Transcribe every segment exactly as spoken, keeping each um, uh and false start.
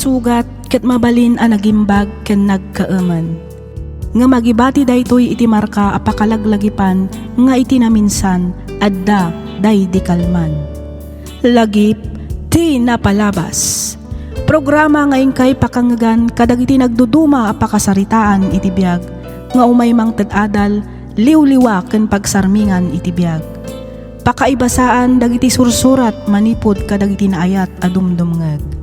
Sugat ket mabalin a nagimbag ken nagkaemen. Ngem agibati daytoy iti marka a pakalaglagipan nga iti naminsan, adda daydi kalman. Lagip ti napalabas. Programa nga inkay pakangngegan kadagiti nagduduma a pakasaritaan iti biag nga umay mangted adal, liwliwa ken pagsarmingan iti biag. Pakaibasaan dagiti sursurat manipud kadagiti naayat a dumdumngeg.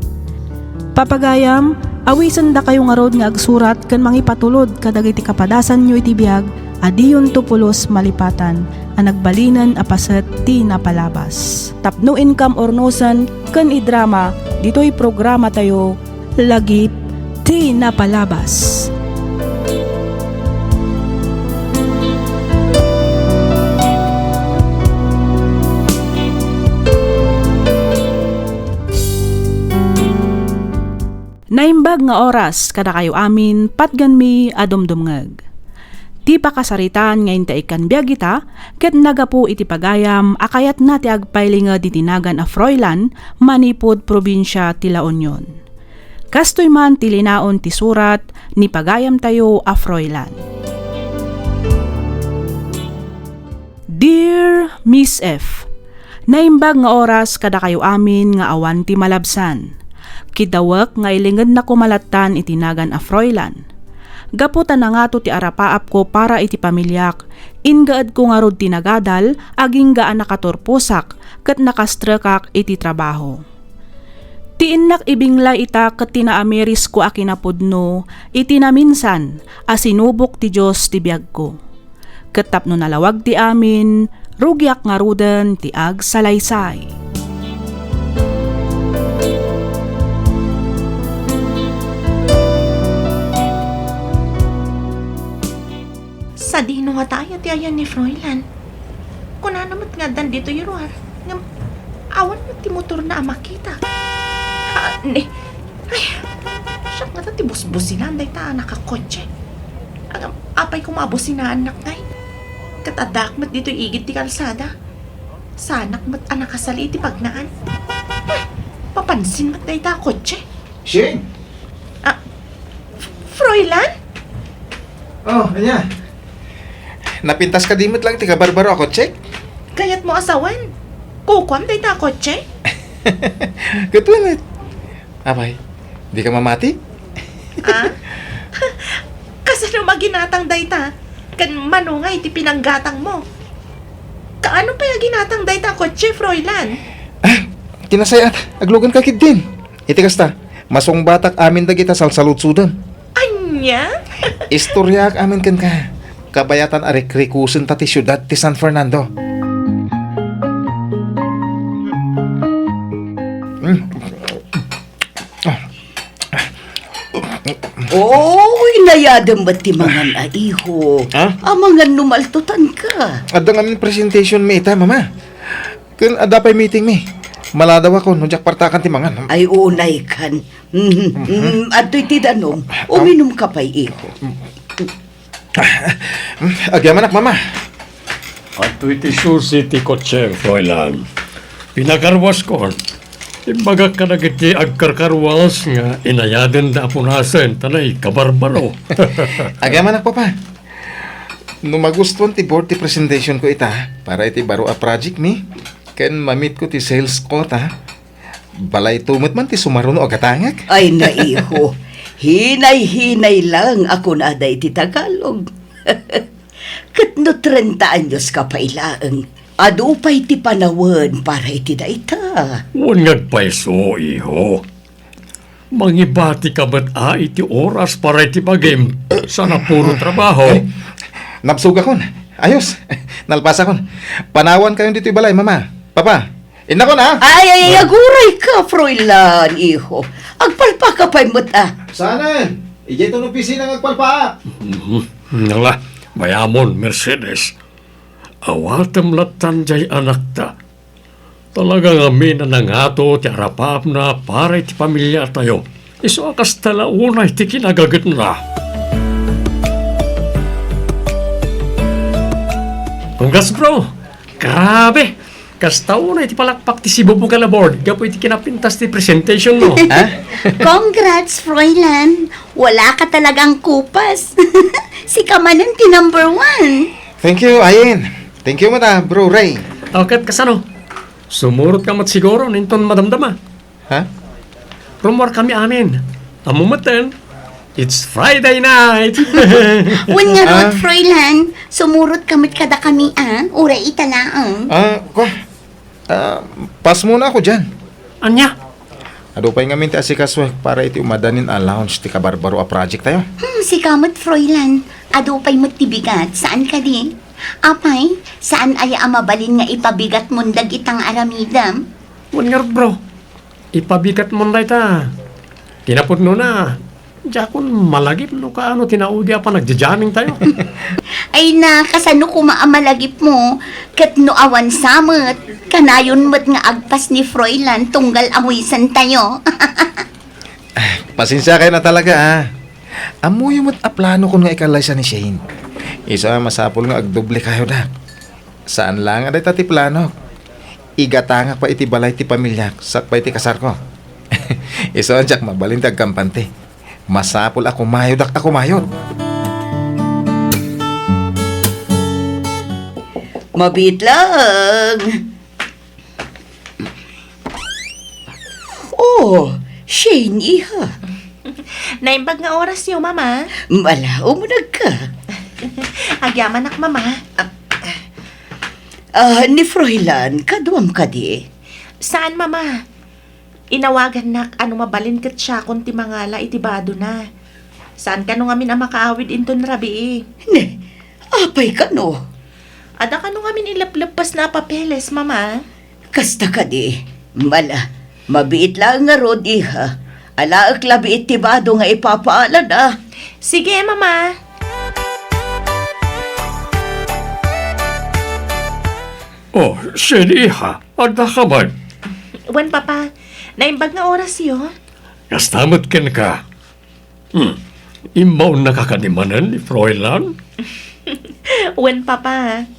Papagayam, awisendakayo ngarud nga agsurat ken mangipatulod kadagiti kapadasanyo iti biag a diyonto pulos malipatan a nagbalinen a paset ti napalabas. Tapno inkam urnosen ken idrama ditoy programatayo, Lagip ti Napalabas. Naimbag nga oras kadakayo amin, patgenmi a dumdumngeg. Ti pakasaritaan nga inta ikkan biag ita, ket nagapu iti pagayam a kayatna ti agpailinged iti nagan a Froilan manipud probinsia ti La Union. Kastoy man ti linaon ti surat ni pagayamtayo a Froilan. Dear Miss F, naimbag nga oras kadakayo amin nga awan ti malabsan. Kidawek nga ilingednako malattan iti nagan a Froilan. Gapu ta nangato ti arapaapko para iti pamiliak, inggaedko ngarud ti nagadal agingga a nakaturposak ket nakastrekak iti trabaho. Ti innak ibinglay ita ket ti naamirisko a kinapudno iti naminsan a sinubok ti Dios ti biagko. Ket tapno nalawag ti amin, rugiak ngaruden ti agsalaysay. Sadino ngata aya ti ayan ni Froilan? Kunana met nga addan ditoy ruar, ngem awan met ti motorna a makita. Ah, ni, ay, siak ngata ti busbusinaan dayta a nakakotse. Agam, apay koma a businaannak ngay? Ket addaak met ditoy igid ti kalsada. Saanak met a nakasali iti pagnaan. Hmm, mapansin met dayta a kotse. Shane! Ah, F-, Froilan? Oh, ania? Napintas kadi met lang ti kabarbaro a kotsek? Kayatmo a sawen? Kukuam dayta a kotse? Ket wen met. Apay, dika mamati? Ah? Kasano maginatang dayta? Ken mano nga iti pinanggatangmo? Kaano pay a ginatang dayta a kotse, Froilan? Ah, kinasay-at, aglugan ka ketdin. Iti kasta, masungbatak amin dagita salsaludsoden. Ania? Istoriaak amin kenka. Kabayatan a rikrikusen ta ti siudad ti San Fernando. Mm. Oy, nayadem met ti mangan a iho. Ha? Amangan no maltutanka. Adda ngamin presentation mi ita, Mama. Ken adda pay meeting mi. Maladawakon no diak partakan ti mangan. Ay, unaykan. Mhm. Mm, adtoy ti danum. Uminumka pay, iho. Agyamanak, Mama. Adtoy ti susi ti kotse, Froilan. Pinakarwaskon. Imbagak kadagiti agkarkarwas nga inayadenda a punasen ta naikabarbaro. Agyamanak, Papa. No magustuan ti board ti presentation ko ita para iti baro a project mi, ken mamitko ti sales quota, balayto met man ti sumaruno a gatangek. Ay, naiho. Hinay-hinay lang a kunada iti Tagalog. Ket no trenta anyos ka pay laeng, adu pay ti panawen para iti dayta. Wen nga agpayso, iho. Mangibatika met a iti oras para iti bagim, sana puro trabaho. Eh, nabsogakon. Ayos. Nalpasakon. Panawankayon ditoy balay, Mama. Papa, innakon, a? Ay, ay, ay, aguray ka, Froilan, iho. Agpalpaka pay met, a. Saanen? Idiay ton opisina nga agpalpaak. Mhm. Nala, mayamon, Mercedes. Awatem lattan jay anakta. Talaga ngamin a nangato ti arapaapna para iti pamiliatayo. Isu a kasta la unay ti kinagagetna. Congrats, bro! Grabe! Kasta unay ti palakpak ti Cebu Vocal Award gapu iti kinapintas ti presentation mo. Ha? Congrats, Froilan! Wala ka talagang kupas. Sika manen ti number one. Thank you, Ayen. Thank you met, ah, Bro Ray. O, ket kasano? Sumurot ka met siguro, inton madamdama. Ha? Rummuar kami amin. Ammo metten, it's Friday night. Wen ngarud, Ah. Froilan, sumurot ka met kadakami, a? Uray ita laeng. Ah, kwa? Ah, pass muna ako diyan. Ania? Adu pay ngamin ti asikaso para iti umadanin a launch ti kabarbaro a project tayo. Hmm, sika met, Froilan. Adu pay met ti bigat, saan kadi? Apay, saan aya a mabalin nga ipabigatmon dagita nga aramidem? Wen ngarud, bro. Ipabigatmon dayta. Ti napudnona, diakon malagip no kaano ti naudi a panagjajamming tayo. Ay na, kasano koma a malagipmo? Ket no awan sa met, kanayon met nga agpas ni Froilan tunggal awisan tayo. Pasensiakayo na talaga, a. Ammoyo met a planokon nga ikalaysa ni Shane. Isu a masapul nga agdoble kayo, dak. Saan la nga dayta ti planok. Igatangak pay iti balay ti pamiliak, sak pay ti kasarko. Isu a diak mabalin ti agkampante. Masapul a kumayodak a kumayod. Mabiit laeng. Oh, Shane, iha. Naimbag nga orasyo, Mama. Mala, umuneg ka. Agyamanak, Mama. Ah, ni Froilan, kaduam kadi? Saan, Mama? Inawagannak a no mabalin ket siakon ti mangala iti badona. Saan kano ngamin a makaawid inton rabii. Ne, apay kano? Adda kano ngamin ilepleppasna a papeles, Mama? Kasta kadi, mala, mabiit laeng ngarud, iha. Alaek labi iti bado nga ipapaalada. Sige, Mama. Oh, Shane, iha, adda ka man? Wen, Papa. Naimbag nga orasyo. Kasta met kenka. Hmm. Immaonnaka kadi manen ni Froilan? Wen, Papa.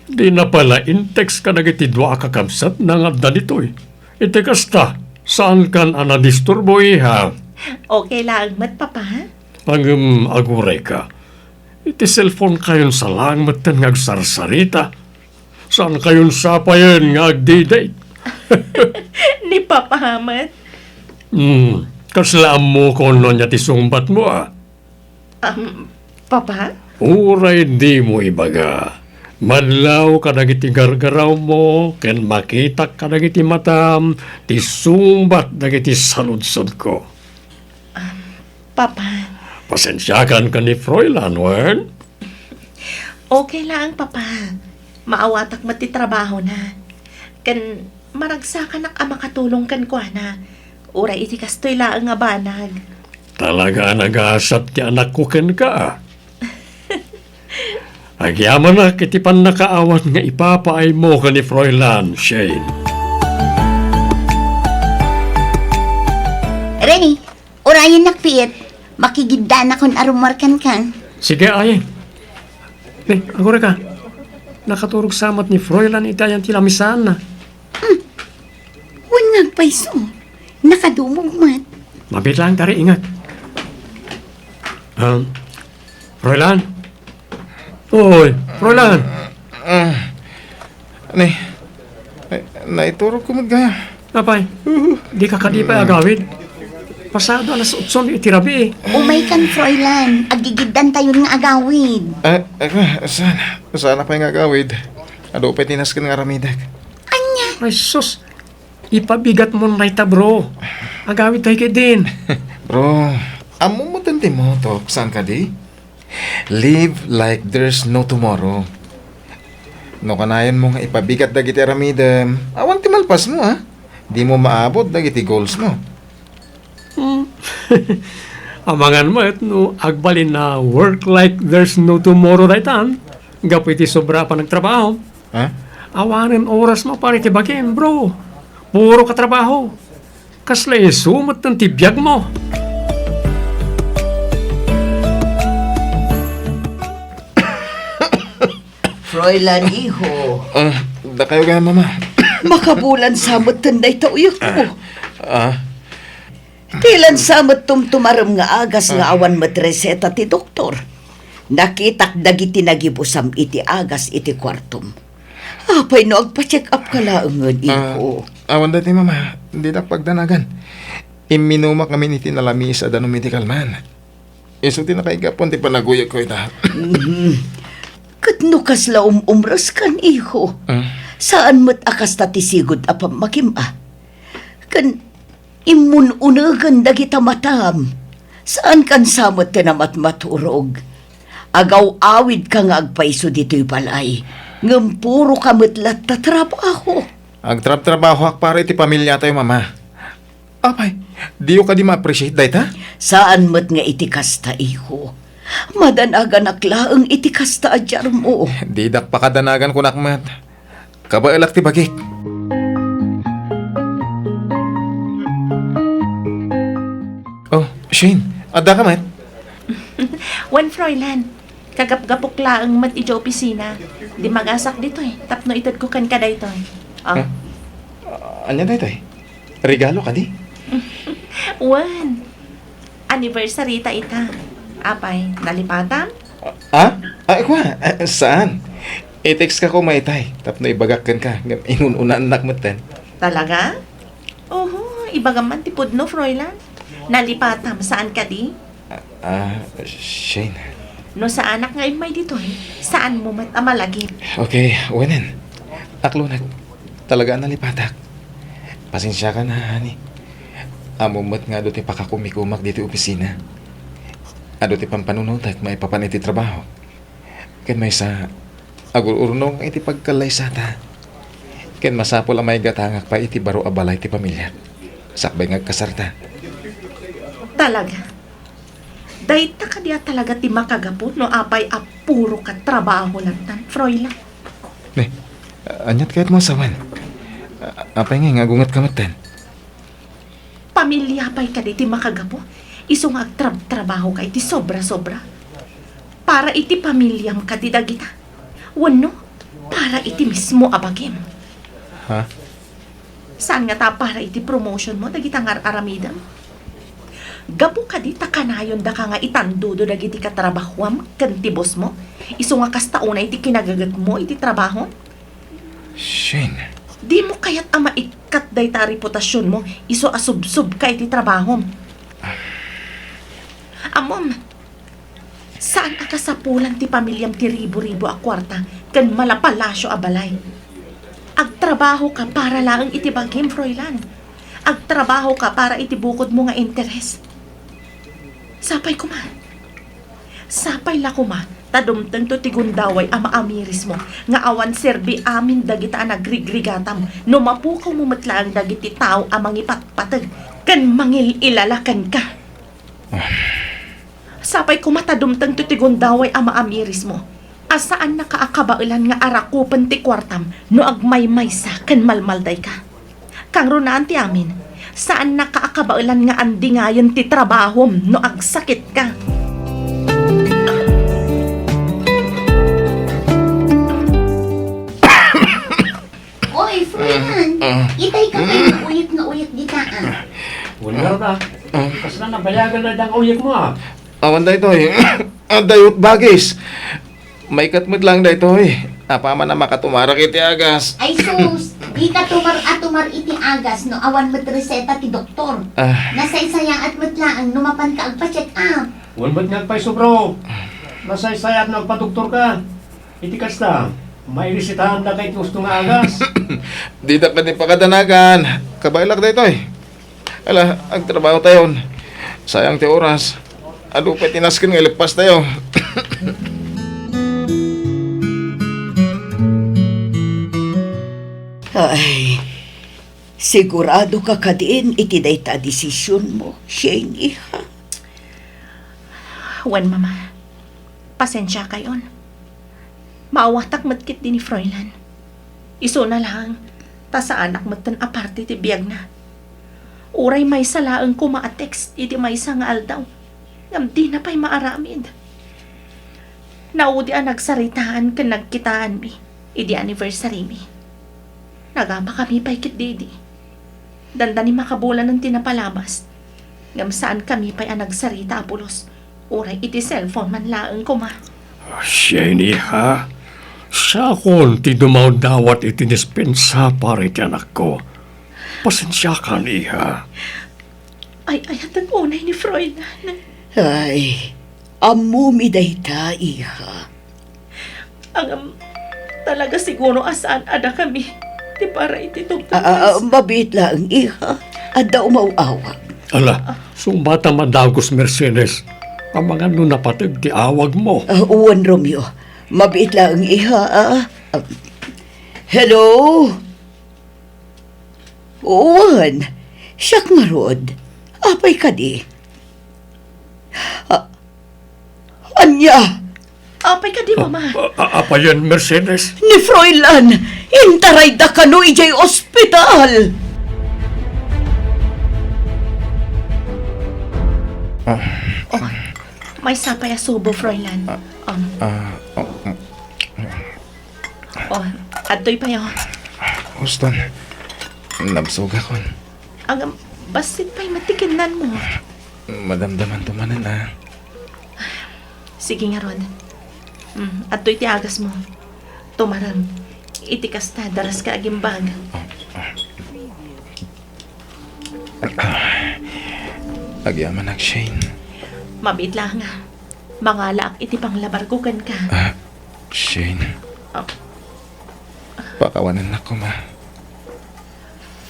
Dina pay la in-text kadagiti dua a kakabsatna nga adda ditoy. Iti kasta, saankan a nadisturbo, iha? Okay laeng met, Papa. Ngem agurayka. Iti cellphone kayon sa laeng metten nga agsarsarita. Saan kayon sapayen nga agdi-date? Ni Papa met. Hmm, kasla ammokon no ania ti sungbatmo, a? Um, Papa? Uray dimo ibaga, madlaw kadagiti gargarawmo ken makitak kadagiti matam ti sungbat dagiti saludsodko. Um, Papa. Pasensiakan ken ni Froilan, wen? Okay laeng, Papa. Maawatak met ti trabahona. Ken maragsakanak a makatulong kenkuana. Uray iti kastoy laeng a banag. Talaga a nagasat ti anakko kenka, a. Agyamanak iti pannakaawat nga ipapaaymo ken ni Froilan, Shane. Rene, urayennak piit, makigiddanakon a rummuar kenka. Sige, Aye. Ne, agurayka. Nakaturog sa met ni Froilan iti ayan ti lamisaanna. Hmm. Wen nga agpayso. Nakadumog met. Mabiit laeng ta ri, ingat. Um, Froilan? Oy, Froilan! Ah, ne, ay, naiturogko met gayam. Apay, dika kadi pay agawid? Pasado alas otso iti rabii. Umaykan, Froilan. Agigiddantayon nga agawid. Ah, ah, saan? Saan pay nga agawid? Adu pay ti nasken nga aramidek. Ania? Ay, sus! Ipabigatmon dayta, bro. Agawidtayo ketdin. Bro, ammom metten ti mottok, saan kadi? Live like there's no tomorrow. No kanayonmo nga ipabigat dagiti aramidem, awan ti malpasmo, a. Dimo maabot dagiti goalsmo. Hmm. Amangan met no agbalin a work like there's no tomorrow daytan, gapu iti sobra a panagtrabaho. Ha? Awanen orasmo para iti bagim, bro. Puro ka trabaho. Kasla isu metten ti biagmo. Froilan, iho. Ah, dakayo gayam, Mama. Makabulan sa metten dayta uyekmo. Ah. Ti lansa met tumtumarem nga agas nga awan met reseta ti doktor. Nakitak dagiti nagibusam iti agas iti kuartom. Apay no agpa-check up ka laengen, ah, iko? Awan daytoy, Mama. Didak pagdanagan. Imminumak ngamin iti nalamiis a danum iti kalman. Isu ti nakaigapon ti panaguyegko ita. Mhm. Ket no kasla um-umres kan, iko, ah, saan met a kasta ti sigud a pammakim a. Ken immun-unegen dagita matam. Saan kan sa met ti namatmaturog. Agaw-awidka nga agpayso ditoy balay, ngem puroka met latta trabaho. Agtrabtrabahoak para iti pamiliatayo, Mama. Apay, diyo kadi ma-appreciate dayta? Saan met nga iti kasta, iko. Madanaganak laeng iti kasta a diarmo. Didak pakadanagan, kunak met. Kabaelak ti bagik. Oh, Shane, adda ka met? Wen, Froilan. Kagapgapok laeng met idiay opisina. Dimagasak ditoy, tapno itedko kenka daytoy. Ah. Ah, ania daytoy? Regalo kadi? Wen. Anniversary ta ita. Apay, nalipatam? Ah? Ah, kua? Ah, saan? I-text ka ko maytay, tapno ibagak kenka, ngem inun-unaannak metten. Talaga? Oho, ibagam man ti pudno, Froilan. Nalipatam, saan kadi? Ah, ah, Shane. No saanak nga immay ditoy, saanmo met a malagip. Okay, wenen. Aklonek, talaga a nalipatak. Pasensiakan, honey. Ammom met nga adu ti pakakumikumak ditoy opisina. Adu ti pampanunotek maipapan iti trabaho. Ken maysa, agur-urnong iti pagkallaysata. Ken masapul a maigatangak pay iti baro a balay ti pamiliak, sakbay nga agkasarta. Talaga? Dayta kadi a talaga ti makagapu no apay a puro ka trabaho latta, Froilan? Ne, aniat kayatmo a sawen? A-, apay ngay nga agungetka metten? Pamilia pay kadi ti makagapu? Isu nga agtrab-trabaho ka iti sobra-sobra? Para iti pamiliam kadi dagita? Wenno, para iti mismo a bagim? Ha? Saan nga ta para iti promotion mo dagita nga ar-aramidem? Gapu kadi ta kanayon daka nga itandudo dagiti katrabahuam ken ti boss mo? Isu nga kasta unay ti kinagaget mo iti trabaho? Shane. Dimo kayat a maikkat dayta a reputasionmo isu a subsub ka iti trabahom? Ammom, saan a kasapulan ti pamiliam ti ribu-ribu a kuarta ken malapalasio a balay. Agtrabaho ka para laeng iti bagim, Froilan. Agtrabaho ka para iti bukodmo nga interes. Sapay koma. Sapay la koma ta dumtengto ti gundaway a maamirismo nga awan serbi amin dagita a nagrigrigatam no mapukawmo met laeng dagiti tao a mangipatpateg ken mangil-ilala kenka. Sapay koma ta dumtengto ti gundaway a maamirismo a saannaka a kabaelan nga arakupen ti kuartam no agmaymaysa ken malmaldayka. Kangrunaan ti amin, saannaka a kabaelan nga andingayen ti trabahom no agsakitka. Oy, Froilan, ah, ah, itay ka pay nga uyek nga uyek dita, ah. Wala na. Kasla nabayagan na dang uyek mo, ah. Awan daytoy. Adda met bagis. Maikat met laeng daytoy. Apaman a makatumarak iti agas. Ay sus, dika tumar a tumar iti agas no awan met reseta ti doktor. Ah. Nasaysayaat met laeng no mapanka agpa-check up. Wen met nga agpayso, bro. Nasaysayaat no agpadoktor ka. Iti kasta, mairesetaanda ka iti husto nga agas. Dita kadi pakadanagan. Kabaelak daytoy. Ala, agtrabaho tayon. Sayang ti oras. Adu pay ti nasken nga ileppas tayo. Ay, sigurado ka kadin iti dayta a desisionmo, Shane, iha? Wen, Mama. Pasensiakayon. Maawatak met ketdi ni Froilan. Isuna laeng, ta saanak metten a parte ti biagna. Uray maysa laeng koma a text iti maysa nga aldaw, ngem dina pay maaramid. Naudi a nagsaritaan ken nagkitaanmi idi anniversary-mi. Agapakami pay ketdi idi. Dandani makabulanen ti napalabas. Ngem saankami pay a nagsarita a pulos, uray iti cellphone man laeng koma. Siya, iha. Siakon ti dumawdawat iti dispensa para iti anakko. Pasensiakan, iha. Ay-ayatek unay ni Froilan. Ay, ammomi dayta, iha. Ngem, talaga siguro a saan a dakami ti para iti tungtungpal. Ah, ah, mabiit laeng, iha. Adda umaw-awag. Ala, sumata madagus, Mercedes. Amangan no napateg ti awagmo. Ah, wen, Romeo. Mabiit laeng, iha, ah. Ah, hello? Wen, siak ngarud. Apay kadi? Ah, ania? Apay kadi, Mama? A-, a-, apayen, Mercedes? Ni Froilan, intarayda kano idiay ospital. Ah. Oh, maysa pay a subo, Froilan. Ah. Um. Ah, oh, mm. Oh, adtoy pay, oh. Houston, nabsogakon. Agam, bassit pay met ti kinnanmo. Madamdamanto manen, ah. Sige ngarud. Mm, adtoy ti agasmo. Tumarem. Iti kasta, daraska agimbag. Oh, ah. Agyamanak, Shane. Mabiit laeng a mangalaak iti panglabarko kenka. Ah, Shane. Ah. Pakawanennak koma.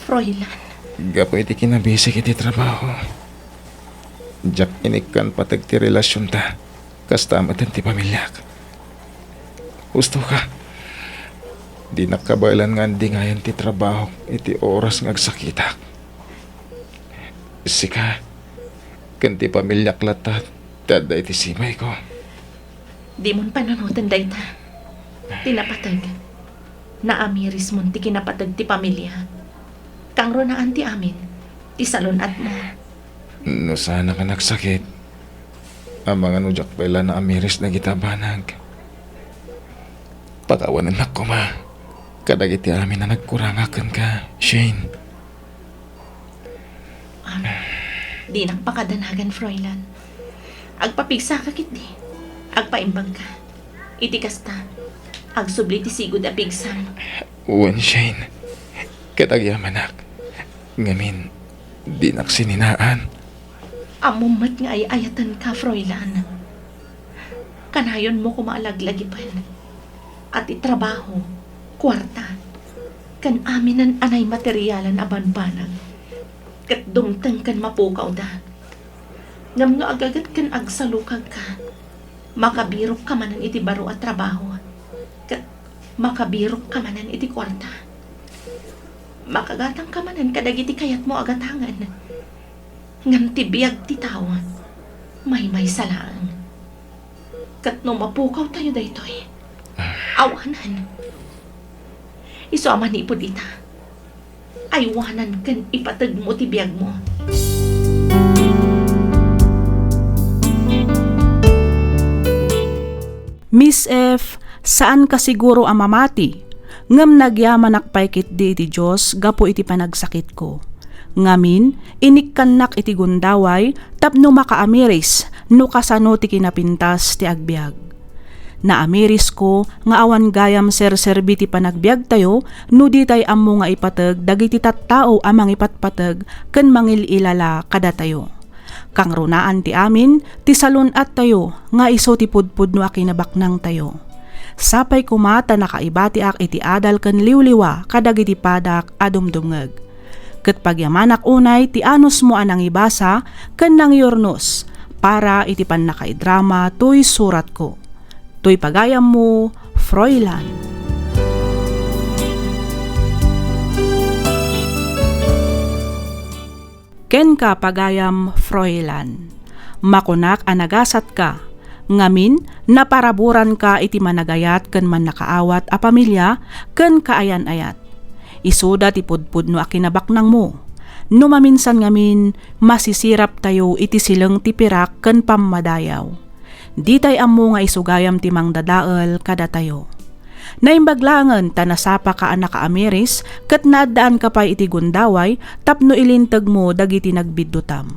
Froilan. Gapu iti kinabisik iti trabaho, diak inikkan pateg ti relasionta. Kasta met ti pamiliak. Husto ka. Dinak kabaelan nga andingayan ti trabahok iti oras nga agsakitak. Sika, ken ti pamiliak latta ti adda iti sibayko. Dimon panunoten dayta. Ti napateg. Naamirismon ti kinapateg ti pamilia. Kangrunaan ti amin, ti salun-atmo. No saanak a nagsakit, amangan no diak pay la naamiris dagiti a banag. Pakawanennak koma kadagiti amin a nagkurangak kenka, Shane. Amin. Dinak pakadanagan, Froilan. Agpapigsaka ketdi. Agpaimbagka. Iti kasta, agsubli ti sigud a pigsam. Wen, Shane. Ket agyamanak. Ngamin, dinak sininaan. Ammom met nga ay-ayatenka, Froilan. Kanayonmo koma a laglagipen a ti trabaho, kuarta, ken aminen a naimaterialan a banbanag ket dumteng ken mapukawda. Ngem no agaget ken agsalukagka, makabirokka manen iti baro a trabaho, ket makabirokka manen iti kuarta. Makagatangka manen kadagiti kayatmo a gatangen. Ngem ti biag ti tao, maymaysa laeng. Ket no mapukawtayo daytoy, awanan. Isu a manipud ita, aywanan ken ipategmo ti biagmo. Miss F, saanka siguro a mamati, ngem nagyamanak pay ketdi iti Dios gapu iti panagsakitko. Ngamin, inikkannak iti gundaway tapno makaamiris no kasano ti kinapintas ti agbiag. Naamirisko nga awan gayam serserbi ti panagbiagtayo no ditay ammo nga ipateg dagiti tattao a mangipatpateg ken mangil-ilala kadatayo. Kangrunaan ti amin ti salun-attayo nga isu ti pudpudno a kinabaknangtayo. Sapay koma ta nakaibatiak iti adal ken liwliwa kadagiti padak a dumdumngeg. Ket pagyamanak unay ti anusmo a nangibasa ken nangyurnos para iti pannakaidrama toy suratko. Toy pagayammo, Froilan. Kenka, pagayam, Froilan. Makunak a nagasatka, ngamin, naparaburanka iti managayat ken mannakaawat a pamilia ken kaayan-ayat. Isuda ti pudpudno a kinabaknangmo. No maminsan ngamin, masisiraptayo iti sileng ti pirak ken pammadayaw. Ditay ammo nga isu gayam ti mangdadael kadatayo. Naimbag laengen ta nasapaka a nakaamiris ket naaddaanka pay iti gundaway tapno ilintegmo dagiti nagbiddutam.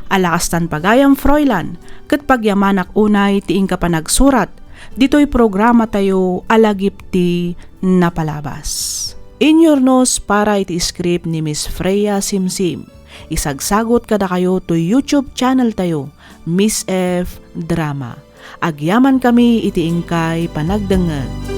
Alakastan pagayam, Froilan, ket pagyamanak unay ti inka panagsurat ditoy programatayo a Lagip ti Napalabas. Inyurnos para iti script ni Miss Freya Simsim. Isagsagut kadakayo toy YouTube channel tayo, Miss F Drama. Agyamankami iti inkay panagdengngeg.